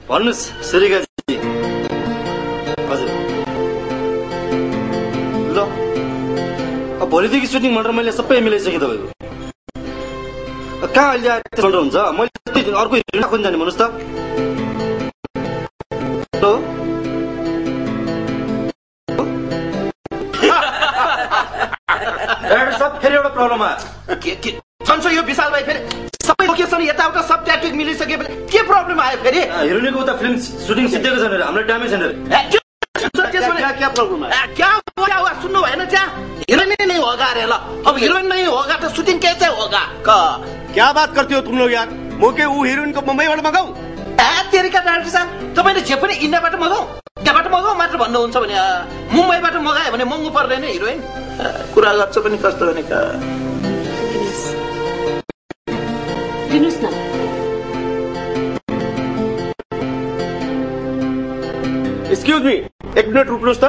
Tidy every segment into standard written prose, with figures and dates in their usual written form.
भन्नुस् सुरेखाजी। हजुर ल अब भोलिदेखि सुटिङ भनेर मैले सबै मिलाइसकेँ तपाईँको। कहाँ अहिले आएर हुन्छ मैले अर्को हिरोइन खोज्न जाने भन्नुहोस् त। हेलो सब फेरि एउटा प्रब्लम आयो के भन्छ यो विशाल भाइ फेरि सबै लोकेसन यताउता सब ट्याक्टिक मिलिसकेपछि के प्रब्लम आयो फेरि? हिरोइनको उता फिल्म सुटिङ सिद्धेको छैन रे, हाम्रो ड्यामेज छैन रे। क्या प्रब्लम आयो? क्या आवाज सुन्नु भएन त्यहाँ? हिरोइन नै होगा अरे ल, अब हिरोइन नै होगा त सुटिङ कैसे होगा? क्या बात करते हो तुम लोग यार? म के ऊ हिरोइनको मुम्बईबाट मगाऊ? तेरिका डाक्टर साहब तपाईले जे पनि इन्डियाबाट मगाऊ त्यहाँबाट मगाऊ मात्र भन्नुहुन्छ भने मुम्बईबाट मगायो भने महँगो पर्दैन हिरोइन? कुरा गर्छ पनि कस्तो भने का दिनुस् न। एक्सक्यूज मी, एक मिनट रुक्नुहोस् त।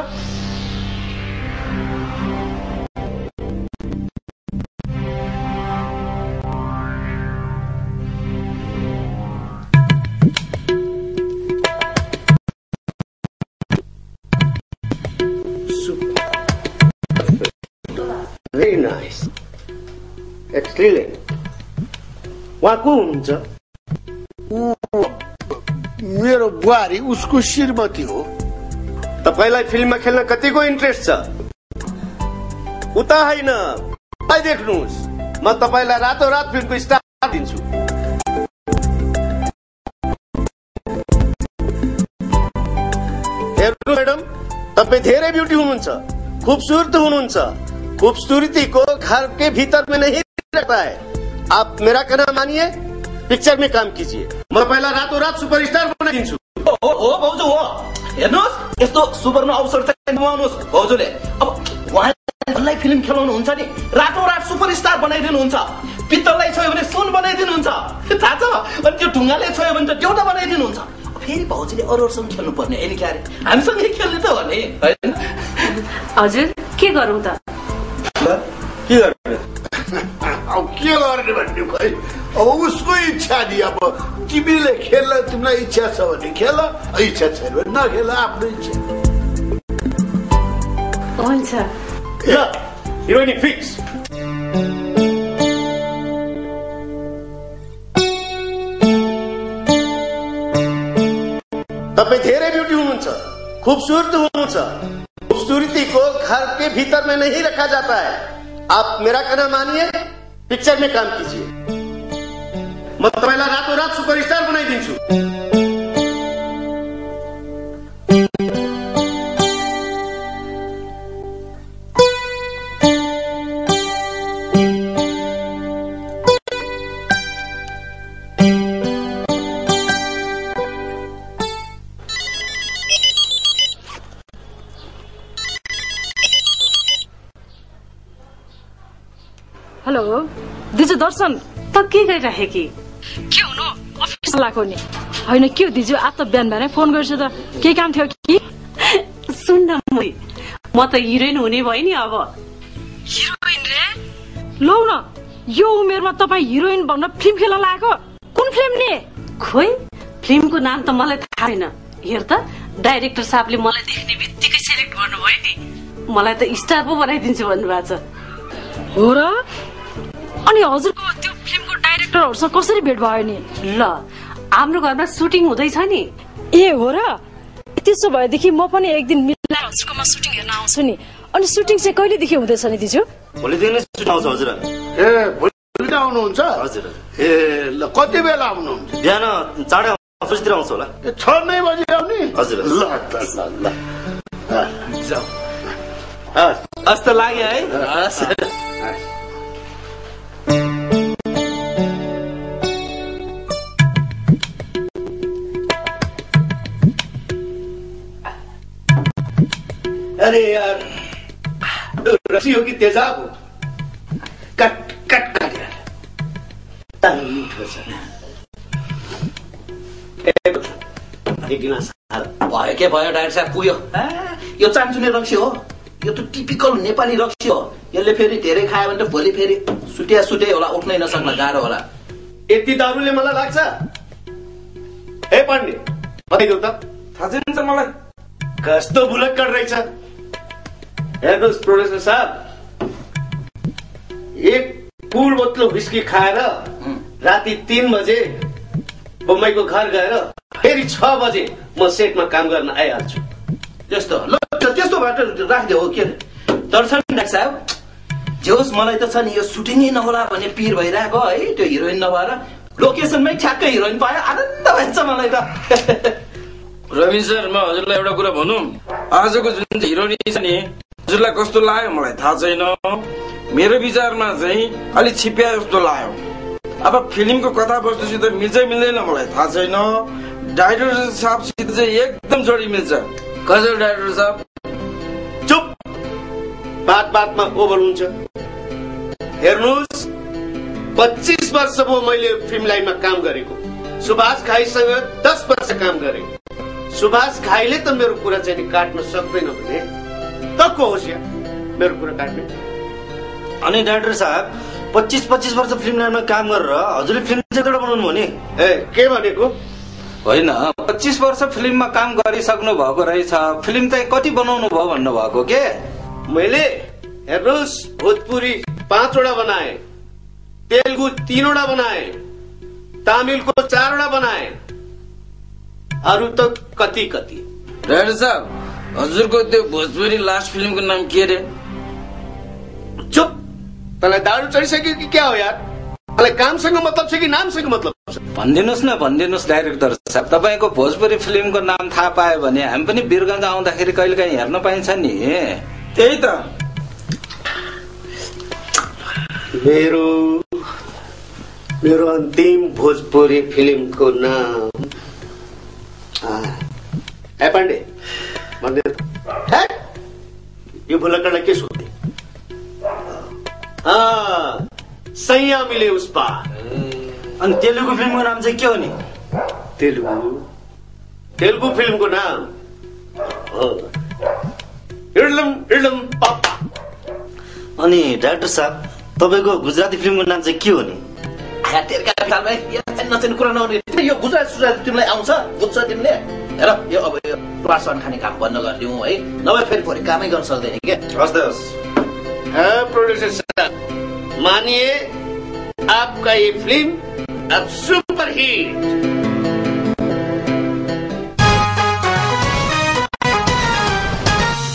Very nice. Excellent. वहाँ को हुनुहुन्छ? मेरो बुहारी उसको श्रीमती हो। तपाईलाई फिल्ममा खेल्न कतिको इन्ट्रेस्ट छ? उता हैन, तपाईँ देख्नुहोस्, म तपाईलाई रातोरात फिल्मको स्टार दिन्छु। हेर्नु मैडम, तपाईँ धेरै ब्युटी हुनुहुन्छ, खूबसूरत हुनुहुन्छ। खूबसूरती को घर के भीतर में नहीं रहता है। आप मेरा कहना मानिए, पिक्चर में काम कीजिए। मैं पहला रातों रात सुपरस्टार बनाइदिन्छु। हो भाउजू हो, हेर्नुहोस् यस्तो सुवर्ण अवसर चाहिँ नमाउनुहोस् भाउजूले। अब उहाँलाई फिल्म खेलाउनु हुन्छ नि, रातों रात सुपरस्टार बनाइदिनुहुन्छ। पित्तललाई छोयो भने सुन बनाइदिनुहुन्छ, थाहा छ? अनि त्यो ढुङ्गाले छोयो भने त देउता बनाइदिनुहुन्छ। फेरि भाउजूले अरूहरूसँग खेल्नु पर्ने होइन क्या अरे, हामीसँगै खेल्ने त हो नि होइन? हजुर के गरौँ त? के गर्ने? अब के गर्ने भन्ने भाइ, अब उसको इच्छा नि। अब तिमीले खेल्न, तिमीलाई इच्छा छ भने खेल, इच्छा छैन भने नखेल, आफ्नो इच्छा। हुन्छ ल हिरोइन फिक्स। तपाईँ धेरै ब्युटी हुनुहुन्छ, खूबसूरत हुनुहुन्छ। खूबसूरती को घर के भीतर में नहीं रखा जाता है। आप मेरा कहना मानिए, पिक्चर में काम कीजिए। मैं तपाईँलाई रातों रात सुपरस्टार बनाइदिन्छु। हेलो दिजु दर्शन, त के गरिराखेकी? के हुनु अफिस लाको नि होइन? के हो दिजु, आज त बिहान बिहानै फोन गर्छु त, के काम थियो कि? सुन्न म त हिरोइन हुने भयो नि अब। हिरोइन रे? लौ न, यो उमेरमा तपाईँ हिरोइन भन्न फिल्म खेल्न लागेको? कुन फिल्म नि? खोइ, फिल्मको नाम त मलाई थाहा छैन। हेर त, डाइरेक्टर साहबले मलाई देख्ने बित्तिकै सेलेक्ट गर्नुभयो नि। मलाई त स्टार पो बनाइदिन्छु भन्नुभएको छ। हो र? अनि हजुरको त्यो फिल्मको डाइरेक्टरहरूसँग कसरी भेट भयो नि? ल हाम्रो घरमा सुटिङ हुँदैछ नि। ए हो र? त्यसो भएदेखि म पनि एक दिन मिलाएर हजुरकोमा सुटिङ हेर्न आउँछु नि। अनि सुटिङ चाहिँ कहिलेदेखि हुँदैछ नि दिजु? भोलिदेखि नै सुटिङ आउँछ हजुर। ए भोलि आउनुहुन्छ? हजुर। ए ल कति बेला आउनुहुन्छ? बिहान 4:30 आउँछ होला। 6 बजी आउने? हजुर। ल ल जाऊ। हस् त लाग्यो है। अरे यार, रसी हो कि तेजाब हो? कट कट कट यार, एक गिलास भयो के भयो डाक्टर साहब, पुग्यो। यो चान्चुने रक्सी हो, यो त टिपिकल नेपाली रक्सी हो। यसले फेरि धेरै खायो भने त भोलि फेरि सुटे होला, उठ्नै नसक्ला, गाह्रो होला। यति दारूले मलाई लाग्छ। हे पाण्डे, बताइदेऊ त। थाहा छैन सर मलाई। कस्तो भुलक्कड रहेछ। हेर्नुहोस् प्रोड्युसर साहब, एक पूर्ण बोतल व्हिस्की खाएर राति 3 बजे बम्बईको घर गएर फेरि 6 बजे म सेटमा काम गर्न आइहाल्छु। त्यस्तो ल त्यस्तो भएर राखिदियो हो के दर्शन डाक्टर साहब। जे होस् मलाई त छ नि यो सुटिङै नहोला भन्ने पिर भइरहेको है। त्यो हिरोइन नभएर लोकेसनमै ठ्याक्कै हिरोइन पायो, आनन्द भएछ मलाई त। रविन सर, म हजुरलाई एउटा कुरा भनौँ, आजको जुन हिरोइन छ नि हजुरलाई कस्तो लाग्यो मलाई थाहा छैन। मेरो विचारमा चाहिँ अलिक छिप्या जस्तो लाग्यो। अब फिल्मको कथा वस्तुसित मिल्छ मिल्दैन मलाई थाहा छैन। डाइरेक्टर साहबसित चाहिँ एकदम जोडी मिल्छ। कसो डाइरेक्टर साहब? चुप, बातमा ओभर हुन्छ। हेर्नुहोस्, 25 वर्ष भयो मैले फिल्म लाइनमा काम गरेको। सुभाष घाईसँग 10 वर्ष काम गरे। सुभाष घाईले त मेरो कुरा चाहिँ काट्न सक्दैन भने त को होस् या मेरो कुरा काट्ने? अनि डाइरेक्टर साहब 25 वर्ष फिल्म लाइनमा काम गरेर हजुरले फिल्म चाहिँ एउटा बनाउनु भने के भनेको? होइन, 25 वर्ष फिल्ममा काम गरिसक्नु भएको रहेछ। फिल्म चाहिँ कति बनाउनु भयो भन्नु भएको के? मैले हेर्नुहोस्, भोजपुरी 5 वटा बनाए, तेलुगु 3 वटा बनाए, तमिलको 4 वटा बनाए, अरू त कति कति। डाइरेक्टर साहब, हजुरको त्यो भोजपुरी लास्ट फिल्मको नाम के रे? चुप, तँलाई दारू चढिसक्यो कि क्या हो यार? तँलाई कामसँग मतलब छ कि नामसँग मतलब छ? भनिदिनुहोस् न, भनिदिनुहोस् डाइरेक्टर साहब। तपाईँको भोजपुरी फिल्मको नाम थाहा पायो भने हामी पनि वीरगञ्ज आउँदाखेरि कहिले काहीँ हेर्न पाइन्छ नि। त्यही त मेरो अन्तिम भोजपुरी फिल्मको नाम पाण्डे भन्दै यो भुलक्कडलाई के सोध्ने? सैया मिले उस पार। अनि तेलुगु फिल्मको नाम चाहिँ के हो नि? तेलुगु फिल्मको नाम इडलम पापा। अनि डाइरेक्टर साहब, तपाईँको गुजराती फिल्मको नाम चाहिँ के हो नि? नचाहिने कुरा नहुने। यो गुजरात तिमीलाई आउँछ, बुझ्छ तिमीले? हेर यो अब यो प्लासन खाने काम बन्द गरिदिउँ है, नभए फेरि कामै गर्न सक्दैन के। हस् त हस्। प्रोड्यूसर साहब, मानिए आपका ये फिल्म अब सुपर हिट।